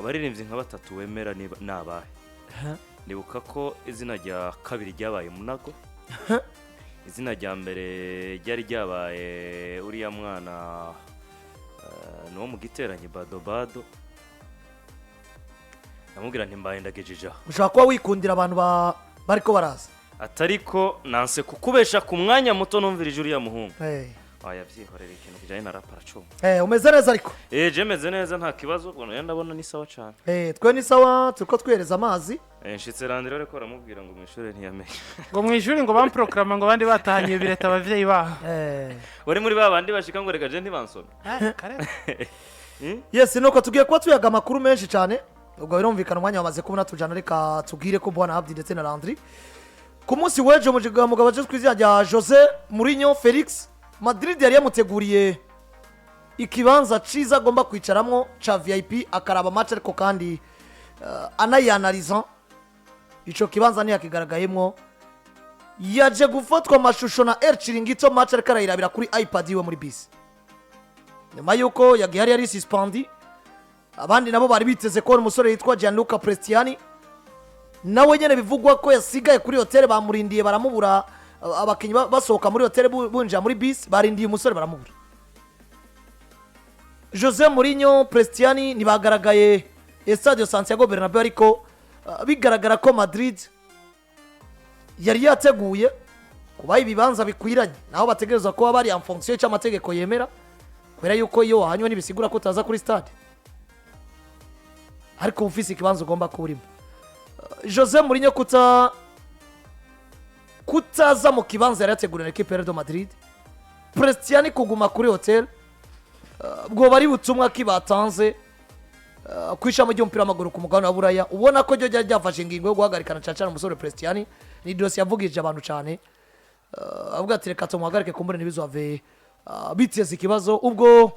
Abaririmbyi nka batatu wemera ni abahe? Nibuka ko izina rya kabiri ryabaye Munago, izina rya mbere ryari ryabaye uriya mwana, ni uwo mu giteranyi, Bado Bado. Ndamubwira nti mbaye ndagejeje aho. Ushobora kuba wikundira abantu bariko baraza. Atariko nanse kukubesha, ku mwanya muto numvirije uriya muhungu. Waya, byihorera, ikintu kijyanye na rap aracuma. Umeze neza ariko? Je meze neza, nta kibazo. Ubwo nayo ndabona ni sawa cyane. Twe ni sawa, turiko twihereza amazi. Nshitse Landry ariko baramubwira ngo mu ishuri ntiyamenye. Ngo mu ishuri ngo bamprokarama, ngo abandi batahanye bireta abavyeyi babo. Wari muri ba bandi bashika ngo reka je ntibansome. Kare. Yes, nuko tugiye kuba tuyaga amakuru menshi cyane. Ubwo birumvikana, umwanya wamaze kubona tujana. Reka tubwire ko Bwana Abdi ndetse na Landry, ku munsi w'ejo mugabo aje ku izina rya Jose Mourinho Felix, Madrid yari yamuteguriye ikibanza ciza agomba kwicaramwo ca VIP, akaraba match, ariko kandi anayanaliza. Ico kibanza ntiyakigaragayemwo. Yaje gufatwa amashusho na El Chiringuito, match ariko arayirabira kuri iPad iwe muri bisi, nyuma y'uko yagiye yari suspendu. Abandi nabo bari biteze kubona umusore yitwa Gianluca Prestiani, nawe nyine bivugwa ko yasigaye kuri hoteli, bamurindiye baramubura. Abakinnyi basohoka muri hoteli, binjira muri bisi, barindiye umusore baramubura. Jose Mourinho, Prestiani ntibagaragaye Estadio Santiago Bernabeu, ariko bigaragara ko Madrid yari yateguye kubaha ibibanza bikwiranye naho bategerezwa kuba bari en fonction y'icyo amategeko yemera, kubera yuko iyo wahanywe ntibisigura ko utaza kuri stade, ariko uba ufise ikibanza ugomba kuba urimo. Jose Mourinho kutaza mu kibanza yari yateguriwe na ekipe ya Real Madrid, Prestiani kuguma kuri hotel, bwoba ari butumwa ki batanze ku ishami ry'umupira w'amaguru ku mugabane wa Buraya, ubona ko ryo ryari ryafashe ingingo yo guhagarikana cyane cyane umusore Prestiani? Ni dosiye yavugije abantu cyane, avuga ati reka tumuhagarike kumbure ntibizave biteza ikibazo. Ubwo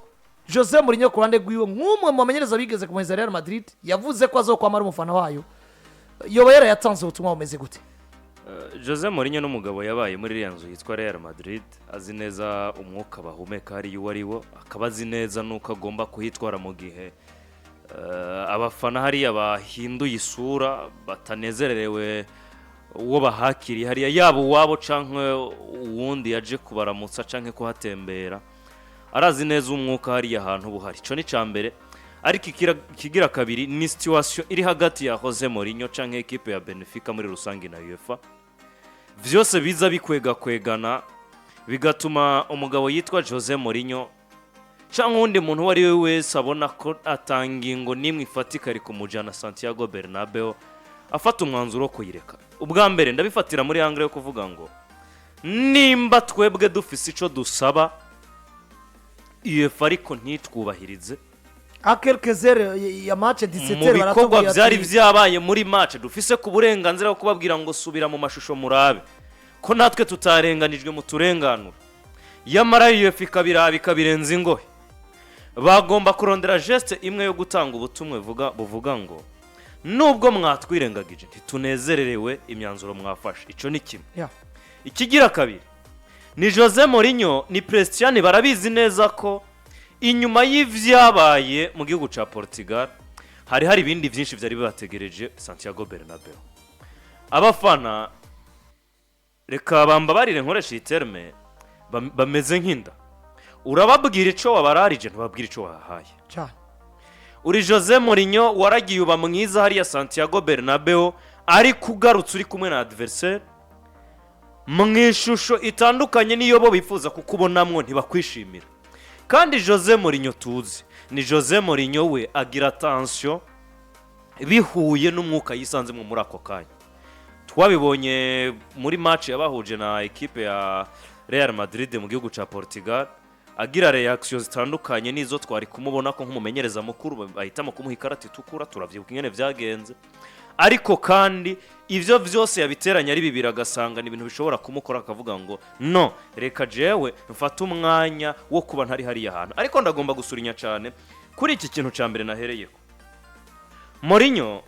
Jose Mourinho ku ruhande rwiwe, nk'umwe mu bamenyereza bigeze kumuheza Real Madrid, yavuze ko azokwama ari umufana wayo, yoba yarayatanze ubutumwa bumeze gute? Jose Mourinho n'umugabo yabaye muri iriya nzu yitwa Real Madrid, azi neza umwuka bahumeka hariya uwo ari wo, akaba azi neza n'uko agomba kuhitwara mu gihe abafana hariya bahinduye isura, batanezererewe uwo bahakiriye hariya, yaba uwabo canke uwundi yaje kubaramutsa canke kuhatembera. Arazi neza umwuka hariya ahantu uba uhari. Ico ni ca mbere. Ariko ikigira kabiri ni situation iri hagati ya Jose Mourinho canke ekipe ya Benfica muri rusange na UEFA. Vyose biza bikwegakwegana, bigatuma umugabo yitwa Jose Mourinho canke uwundi muntu uwo ari we wese abona ko atangingo n'imwe ifatika ari kumujana Santiago Bernabeu, afata umwanzuro wo kuyireka. Ubwa mbere ndabifatira muri angle yo kuvuga ngo nimba twebwe dufise ico dusaba UEFA ariko ntitwubahirize, à quelques heures ya match 17, mu bikorwa baratubwira byari ati, byabaye muri match, dufise ku burenganzira bwo kubabwira ngo subira mu mashusho murabe ko natwe tutarenganijwe, mu turenganura, yamara UEFA ikabiraba ikabirenza ingohe, bagomba kurondera geste imwe yo gutanga ubutumwa buvuga ngo nubwo mwatwirengagije, ntitunezererewe imyanzuro mwafashe. Icyo ni kimwe. Ikigira kabiri ni Jose Mourinho, ni Prestiani, barabizi neza ko inyuma y'ivyabaye mu gihugu ca Portugal hari ibindi byinshi byari bibategereje Santiago Bernabeu. Abafana, reka bambabarire nkoresha iyi terme, bameze nk'inda. Urababwira ico wabararije, ntubabwira ico wahaye. Cyane. Uri Jose Mourinho, waragiye uba mwiza hariya Santiago Bernabeu, ariko ugarutse uri kumwe na adversaire mu ishusho itandukanye n'iyo bo bifuza kukubonamwo, ntibakwishimira. Kandi Jose Mourinho tuzi ni Jose Mourinho, we agira tension bihuye n'umwuka yisanzemo muri ako kanya. Twabibonye muri match yabahuje na ekipe ya Real Madrid mu gihugu cya Portugal, agira reaction zitandukanye n'izo twari kumubona ko nk'umumenyereza mukuru. Bahitamo kumuha ikarata itukura, turavyibuka ingene vyagenze. Ariko kandi ivyo vyose yabiteranya ari bibiri, agasanga ni ibintu bishobora kumukora, akavuga ngo no, reka jewe mfate umwanya wo kuba ntari hariya hantu. Ariko ndagomba gusurinya cyane kuri iki kintu cya mbere nahereyeko. Mourinho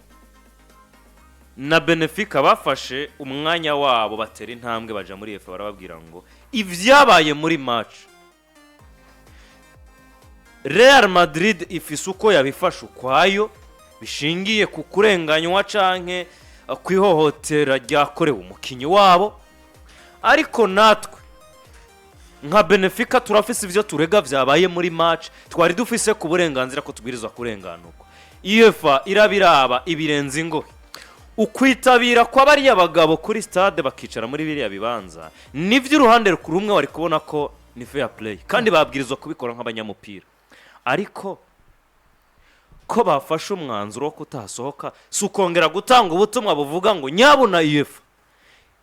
na Benfica bafashe umwanya wabo, batera intambwe baja muri UEFA, barababwira ngo ivyabaye muri match, Real Madrid ifise uko yabifashe ukwayo. Bishingiye ku kurenganywa canke ku ihohotera ryakorewe umukinyi wabo. Ariko natwe nka Benfica turafise ivyo turega vyabaye muri match, twari dufise ku burenganzira ko tubwirizwa kurenganurwa. UEFA irabiraba ibirenze ingohe. Ukwitabira kwa bariya bagabo kuri stade, bakicara muri biriya bibanza, nivyo, uruhande rumwe wari kubona ko ni fair play, kandi babwirizwa kubikora nk'abanyamupira. Ariko ko bafashe umwanzuro wo kutahasohoka, si ukongera gutanga ubutumwa buvuga ngo: "Nyabuna UEFA,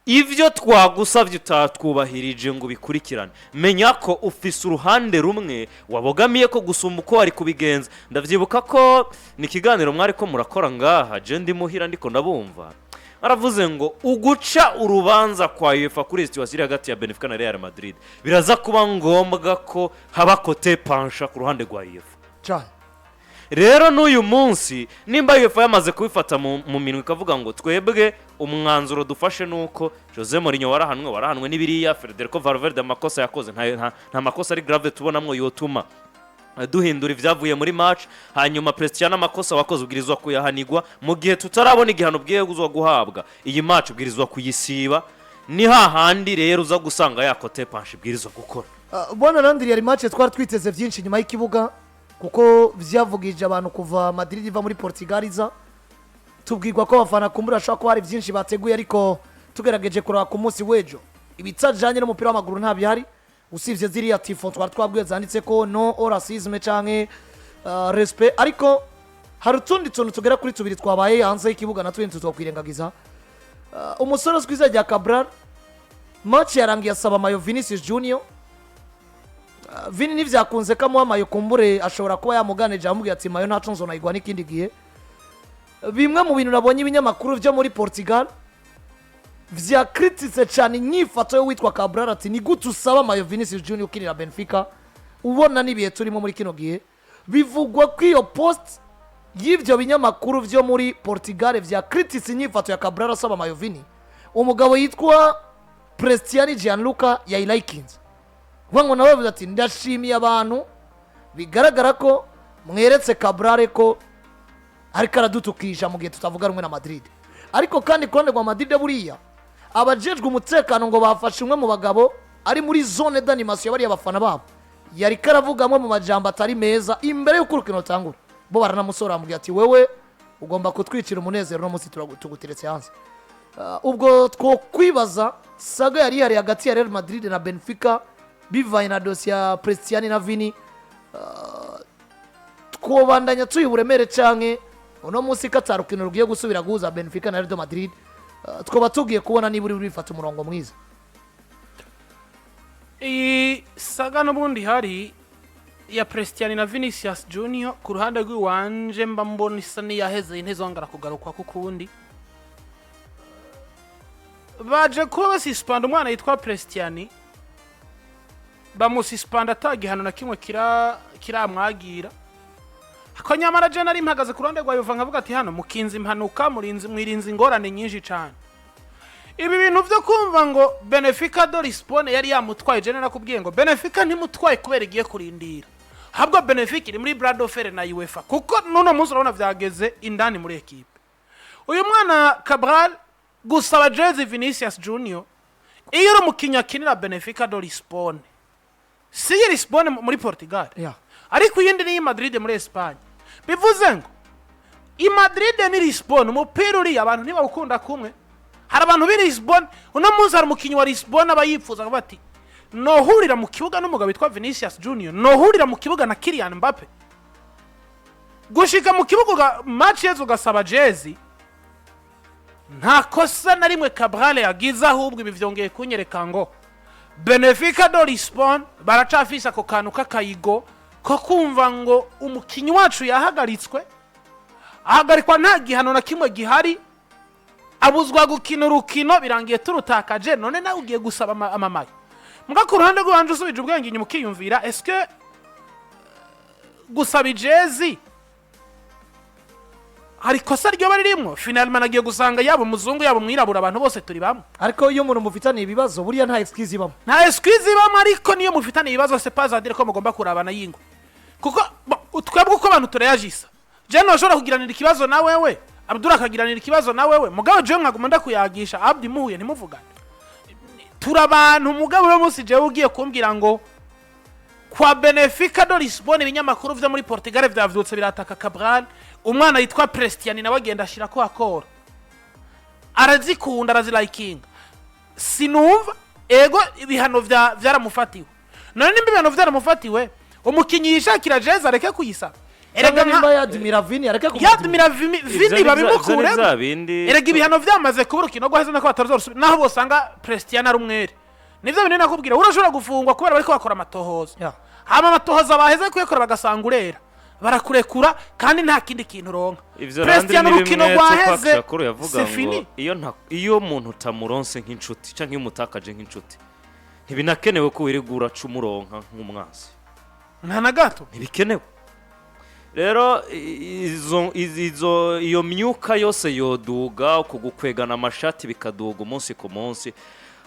ibyo twagusabye utatwubahirije ngo ubikurikirane, menya ko ufise uruhande rumwe wabogamiye ko gusumba uko wari kubigenza." Ndabyibuka ko ni ikiganiro mwari ko murakora ngaha, je ndi muhira ndiko ndabumva, aravuze ngo uguca urubanza kwa UEFA kuri situation iri hagati ya Benfica na Real Madrid, biraza kuba ngombwa ko haba côté penchant ku ruhande rwa UEFA. Cyane. Rero n'uyu munsi, nimba UEFA yamaze kubifata mu minwe, ikavuga ngo: "Twebwe umwanzuro dufashe ni uko Jose Mourinho warahanwe n'ibiriya, Federico Valverde amakosa yakoze nta makosa ari grave tubonamwo yotuma duhindura ibyavuye muri match, hanyuma Prestianni amakosa wakoze ubwirizwa kuyahanigwa, mu gihe tutarabona igihano ubwirizwa guhabwa, iyi match ubwirizwa kuyisiba." Ni hahandi rero uza gusanga ya côté penchant ibwirizwa gukora. Bwana Landry, yari match twari twiteze byinshi nyuma y'ikibuga, kuko byavugije abantu kuva Madrid iva muri Portugal iza, tubwirwa ko abafana kumbura bashobora kuba hari byinshi bateguye. Ariko tugerageje kureba ku munsi w'ejo, ibitajyanye n'umupira w'amaguru nta bihari, usibye ziriya tifo twari twabwiye zanditse ko "No au racisme" canke "Respect". Ariko hari utundi tuntu tugera kuri tubiri twabaye hanze y'ikibuga, natwo tutokwirengagiza. Umusore uzwi izina rya Cabral, match yarangiye asaba maillot Vinicius Junior. Vini ntibyakunze ko amuha maillot, kumbure ashobora kuba yamuganije, amubwira ati: "Maillot ntaco, nzonayigwa n'ikindi gihe." Bimwe mu bintu nabonye ibinyamakuru byo muri Portugal vyakritise cyane inyifato yo witwa Cabral, ati: "Ni gute usaba maillot Vinicius Junior ukinira Benfica, ubona n'ibihe turimo muri kino gihe?" Bivugwa ko iyo post y'ibyo binyamakuru byo muri Portugal vyakritise inyifato ya Cabral asaba maillot Vini, umugabo yitwa Prestianni Gianluca yayilayikinze, kuvuga ngo nawe yavuze ati: "Ndashimiye abantu bigaragara ko mweretse Cabral ko ariko aradutukisha mu gihe tutavuga rumwe na Madrid." Ariko kandi ku ruhande rwa Madrid, buriya abajejwe umutekano ngo bafashe umwe mu bagabo ari muri zone d'animation, bariya bafana babo, yari karavuga amwe mu majambo atari meza imbere y'uko urukino rutangura. Bo baranamusora, bamubwira ati: "Wewe ugomba kutwicira umunezero uno munsi, tuguteretse hanze." Ubwo twokwibaza saga yari ihari hagati ya Real Madrid na Benfica bivanye na dosiye ya Prestianni na Vini, twobandanya tuyi uburemere, canke uno munsi ko atarukino rugiye gusubira guhuza Benfica na Real Madrid, twoba tugiye kubona niba uri bifata umurongo mwiza? Iyi saga n'ubundi hari ya Prestianni na Vinicius Junior, ku ruhande rw'iwanje mba mbona isa n'iyaheze, intezongera kugarukwa kuko ubundi baje kuba basuspenda umwana yitwa Prestianni, bamususpenda ata gihano na kimwe kiramwagira. Ko nyamara je nari mpagaze ku ruhande rwa UEFA nkavuga ati: "Hano mukinze impanuka, murinze, mwirinze ingorane nyinshi cyane." Ibi bintu byo kumva ngo Benfica de Lisbonne yari yamutwaye, je narakubwiye ngo Benfica ntimutwaye kubera igiye kurindira, ahubwo Benfica iri muri bras de fer na UEFA, kuko n'uno munsi urabona vyageze indani muri ekipe. Uyu mwana Cabral gusaba jezi Vinicius Junior, iyo uri umukinnyi akinira Benfica de Lisbonne, si iyi Lisbonne muri Portugal, ariko iyindi ni iyi Madrid muri Espagne, bivuze ngo i Madrid ni Lisbonne, umupira uriya abantu ntibawukunda kumwe. Hari abantu b'i Lisbonne, uno munsi hari umukinnyi wa Lisbonne aba yifuza kuvuga ati: "Nohurira mu kibuga n'umugabo witwa Vinicius Junior, nohurira mu kibuga na Kylian Mbappe." Gushika mu kibuga match yeze ugasaba jezi, nta kosa na rimwe Cabral yagize. Ahubwo ibi vyongeye kunyereka ngo Benfica de Lisbonne baracafise ako kantu k'akayigo ko kumva ngo umukinnyi wacu yahagaritswe, ahagarikwa nta gihano na kimwe gihari, abuzwa gukina urukino, birangiye turutakaje, none nawe ugiye gusaba amamaye. Mbwa ku ruhande rw'iwanje, usubije ubwenge inyuma ukiyumvira, eske gusaba ijezi hari ikosa ryoba ririmwo? Finalement nagiye gusanga yaba umuzungu, yaba umwirabura, abantu bose turi bamwe. Ariko iyo umuntu mufitaniye ibibazo, buriya nta excuse ibamo. Nta excuse ibamo, ariko niyo mufitaniye ibibazo, c'est pas à dire ko mugomba kurabana yingwe, kuko twebwe uko abantu tureyagisa, Je ntushobora kugiranira ikibazo na wewe, Abdul akagiranira ikibazo na wewe, mugabo jewe nkaguma ndakuyagisha. Abdi muhuye ntimuvugane, turi abantu. Mugabo uno munsi jewe ugiye kumbwira ngo kwa Benfica de Lisbonne, ibinyamakuru vyo muri Portugal vyavyutse birataka Cabral. Umwana yitwa Prestiani nawe agenda ashirako akora, arazikunda, arazilikinga. Sinumva ego ibihano vya vyaramufatiwe. None nimba ibihano vyaramufatiwe, umukinyi yishakira jezi areke kuyisaba? Erega Erega nimba yadimira Vini areke yadimira Ivyo Vini ni ivyo ni babimukuremo. vya bindi. Erega ibihano vyamaze kuba, urukino rwaheze nako batazorusubira, naho bosanga Prestiani ari umwere. Nivyo bintu nakubwira, urashobora gufungwa kubera bariko bakora amatohoza. Hama amatohoza baheze kuyakora, bagasanga urera, barakurekura kandi nta kindi kintu uronka. Ivyo randi Prestiani ni urukino bimwe Tupac rwaheze, Shakur yavuga c'est ngo fini. iyo umuntu utamuronse nk'inshuti canke iyo umutakaje nk'inshuti, ntibinakenewe ko wirirwa uraca umuronka nk'umwansi. Nta na gato. Ntibikenewe. Rero izo iyo myuka yose yoduga, uku gukwegana amashati bikaduga umunsi ku munsi.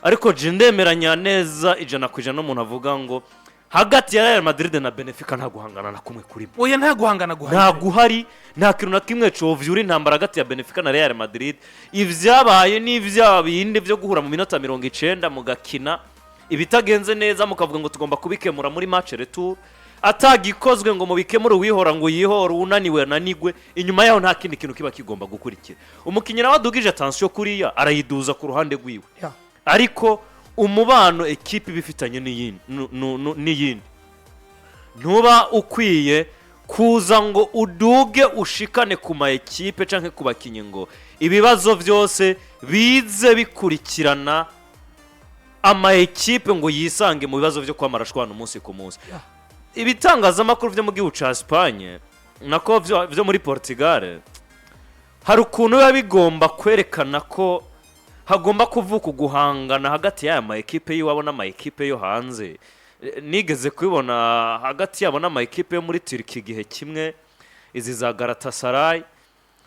Ariko je ndemeranya neza 100% n'umuntu avuga ngo hagati ya Real Madrid na Benfica nta guhangana na kumwe kurimo. Oya, nta guhangana guhari. Nta guhari, nta kintu na kimwe covyura intambara hagati ya Benfica na Real Madrid. Ivyabaye n'ivya bindi vyo guhura mu minota 90, mugakina, ibitagenze neza mukavuga ngo tugomba kubikemura muri match retour. Atagikozwe ngo mubikemure, uwihora ngo yihore, unaniwe ananigwe. Inyuma yaho nta kindi kintu kiba kigomba gukurikira. Umukinnyi nawe adugije tension kuriya, arayiduza ku ruhande rwiwe. Ariko umubano ekipi iba ifitanye n'iyindi n'iyindi ntuba ukwiye kuza ngo uduge ushikane ku ma ekipe canke ku bakinyi, ngo ibibazo byose bize bikurikirana ama ekipe, ngo yisange mu bibazo byo kwamara ashwana umunsi ku munsi. Ibitangazamakuru byo mu gihugu ca Espagne, nako vyo muri Portugal, hari ukuntu biba bigomba kwerekana ko hagomba kuvuka uguhangana hagati y'aya ma ekipe y'iwabo n'ama ekipe yo hanze. Nigeze kubibona hagati yabo n'ama ekipe yo muri Turiki igihe kimwe, izi za Galatasaray,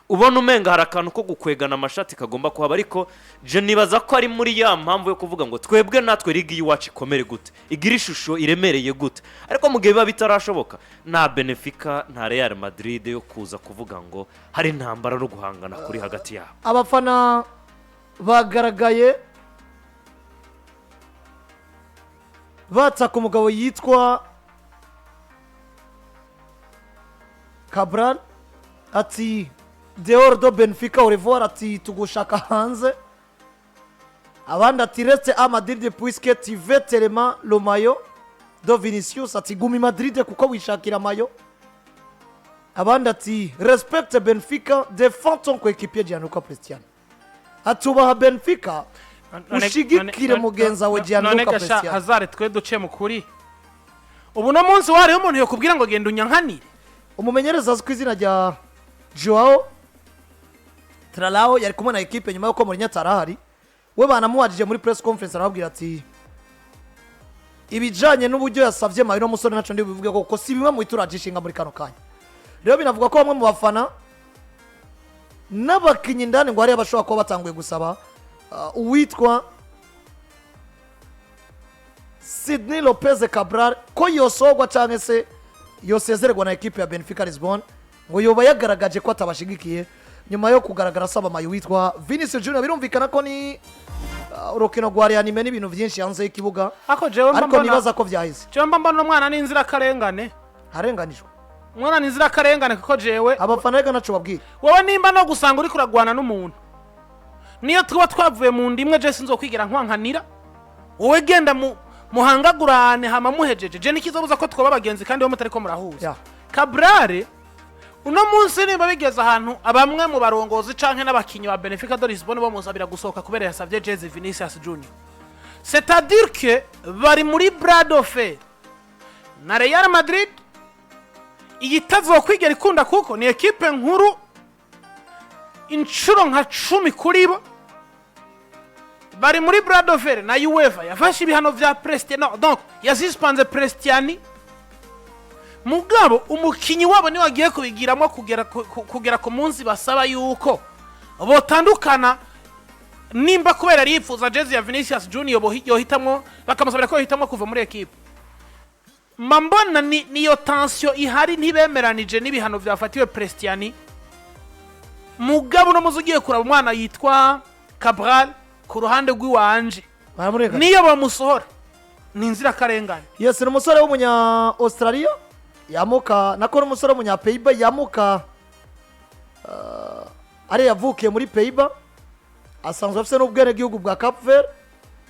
ubona umenga hari akantu ko gukwegana amashati kagomba kuhaba. Ariko je nibaza ko ari muri ya mpamvu yo kuvuga ngo twebwe natwe ligue y'iwacu ikomere gute, igira ishusho iremereye gute. Ariko mu gihe biba bitarashoboka, nta Benfica, nta Real Madrid yo kuza kuvuga ngo hari intambara no guhangana kuri hagati yabo. Abafana bagaragaye bataka umugabo yitwa Cabral, ati "Dehors de Benfica, au revoir", ati "Tugushaka hanze". Abandi ati "Reste à Madrid puisque tu veux tellement le maillot de Vinicius", ati "Guma i Madrid kuko wishakira maillot". Abandi ati "Respecte Benfica, défends ton coéquipier Gianluca Prestiani", atubaha Benfica, ushigikire mugenzi wawe None Gianluca gasha Prestiani. Hazare, twe duce mu kuri, ubu no munsi wariho umuntu yokubwira ngo genda unyankanire? Umumenyereza azwi ku izina rya Joao Tralao yari kumwe na ekipe nyuma y'uko Mourinho atarahari. We banamuwajije muri press conference, arababwira ati ibijanye n'uburyo yasavye maillot musore naco ndi bubivuge, kuko si bimwe mu bituraje ishinga muri kano kanya. Rero binavuga ko bamwe mu bafana n'abakinyi indani ngo hariyo abashobora kuba batanguye gusaba uwitwa Sidney Lopez Cabral ko yosogwa cyangwa se yosezererwa na ekipe ya Benfica Lisbon, ngo yoba yagaragaje ko atabashigikiye nyuma yo kugaragara asaba maillot witwa Vinicius Junior. Birumvikana ko ni urukino rwa réanimé n'ibintu byinshi hanze y'ikibuga. Ariko jewe mba Ariko mbona nibaza ko vyaheze. Jewe mba mbona umwana ni inzirakarengane. Arenganijwe. Umwana ni inzirakarengane, kuko jewe Abafana reka naco babwira. Wowe nimba no gusanga uriko uragwana n'umuntu, niyo tuba twavuye mu ndimwe, je sinzokwigira nkwankanira. Wowe genda mu muhangagurane, hama muhejeje, je nikizobuza ko twoba abagenzi kandi wowe mutariko murahuza. Cabrale uno munsi nimba bigeze ahantu abamwe mu barongozi canke n'abakinyi ba Benfica de Lisbonne bamusabira gusohoka kubera yasavye jezi Vinicius Junior, c'est-à-dire que bari muri bras de fer na Real Madrid iyitazokwigera ikunda, kuko ni ekipe nkuru inshuro nka 10 kuri bo. Bari muri bras de fer na UEFA yafashe ibihano vya Prestiani, no, donc yasuspenze Prestiani. Mugabo umukinyi wabo niwe agiye kubigiramo kugera ku munsi basaba yuko botandukana, nimba kubera yifuza jezi ya Vinicius Junior, yohitamwo bakamusabira ko yohitamwo kuva muri ekipe. Mba mbona ni niyo tension ihari, ntibemeranije n'ibihano byafatiwe Prestiani. Mugabo uno muzi ugiye kuraba umwana yitwa Cabral ku ruhande rw'iwanje, Baramureka. niyo bamusohora ni inzirakarengane. Yes, ni umusore w'umunya Australia yamuka, nako ni umusore w'umunya Pays-Bas yamuka, ari yavukiye muri Pays-Bas, asanzwe afite n'ubwenegihugu bwa Cape Verde.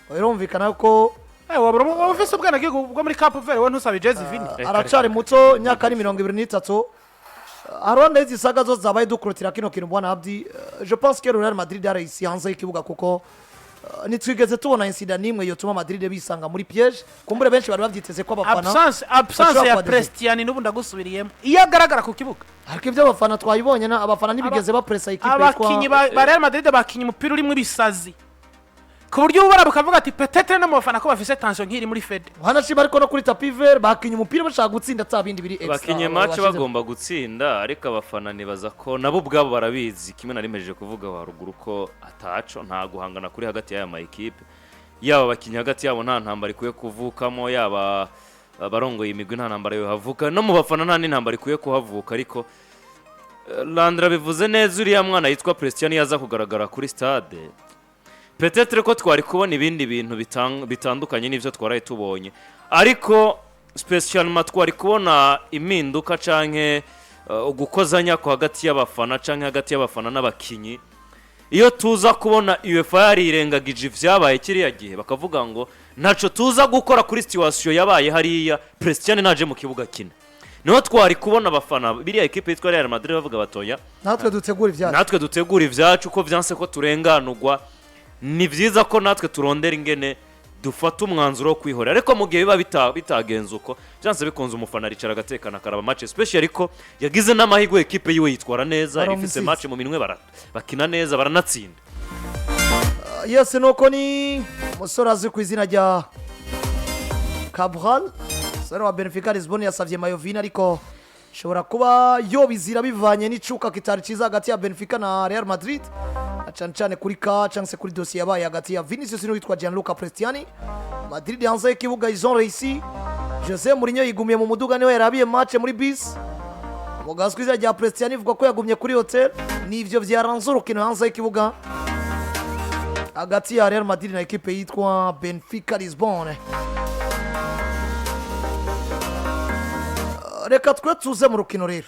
Birumvikana ko Eh, wabura waba ufise ubwenegihugu bwo muri Cape Verde, we ntusaba ijezi vini. Aracari muto, imyaka ni 23. Haruhande y'izi saga zose zabaye dukurutira kino kintu, bwana Abdi, je pense que Real Madrid yarayisi hanze y'ikibuga, kuko ntitwigeze tubona incident n'imwe yotuma Madrid bisanga muri piège. Kumbure benshi bari bavyiteze ko abafana Absence bashobora ya kuba déçus. Prestiani, n'ubu ndagusubiriyemo, iyo agaragara ku kibuga. Ariko ibyo abafana twayibonye na abafana ntibigeze bapresa ikipe yitwa Abakinyi ba Real Madrid bakinye umupira urimo ibisazi, ku buryo ubara bukavuga ati peut-être no mu bafana ko bafise tension nk'iri muri Fede. Hanashima, ariko no kuri tapis vert bakinye umupira bashaka gutsinda, ata bindi biri extra Bakinye match bashyizemo. bagomba gutsinda, ariko abafana nibaza ko nabo ubwabo barabizi, kimwe narimejeje kuvuga haruguru, ko ataco nta guhangana kuri hagati y'aya ma ekipe. Yaba abakinnyi hagati yabo nta ntambara ikwiye kuvukamo, yaba abarongoye imigwi nta ntambara yohavuka, no mu bafana nta n'intambara ikwiye kuhavuka. Ariko Landra bivuze neza, uriya mwana yitwa Prestiani yaza kugaragara kuri stade, peut-être ko twari kubona ibindi bintu bitandukanye n'ibyo twaraye tubonye, ariko spécialement twari kubona impinduka canke ugukozanya ko hagati y'abafana canke hagati y'abafana n'abakinyi, iyo tuza kubona UEFA yarirengagije ivyabaye kiriya gihe, bakavuga ngo ntaco tuza gukora kuri situation yabaye hariya, Prestiani naje mu kibuga kina, niho twari kubona abafana biriya ekipe yitwa Real Madrid bavuga batoya, natwe dutegura ibyacu, natwe dutegura ibyacu, ko byanse ko turenganurwa, ni byiza ko natwe turondera ingene dufata umwanzuro wo kwihorera. Ariko mu gihe biba bitagenze uko, byanse bikunze umufana aricara agatekana, akaraba match, especially ariko yagize n'amahirwe ekipe yiwe yitwara neza, Baronka ifise intsinzi. match mu minwe, bakina neza, baranatsinda. Yes, nuko ni umusore azwi ku izina rya Cabral, umusore wa Benfica Lisbon, yasabye maillot Vini, ariko ishobora kuba yobizira bivanye n'icuka kitari cyiza hagati ya Benfica na Real Madrid, na cyane cyane kuri ka cyangwa se kuri dosiye yabaye hagati ya Vinicius n'uwitwa Gianluca Prestiani. Madrid hanze y'ikibuga, ils ont réussi. Jose Mourinho yigumiye mu muduga, niwe yarabiye match muri bus. Umugabo azwi ku izina rya Prestiani ivuga ko yagumye kuri hotel. Nivyo vyaranze urukino hanze y'ikibuga hagati ya Real Madrid na ekipe yitwa Benfica Lisbonne. Reka twe tuze mu rukino rero.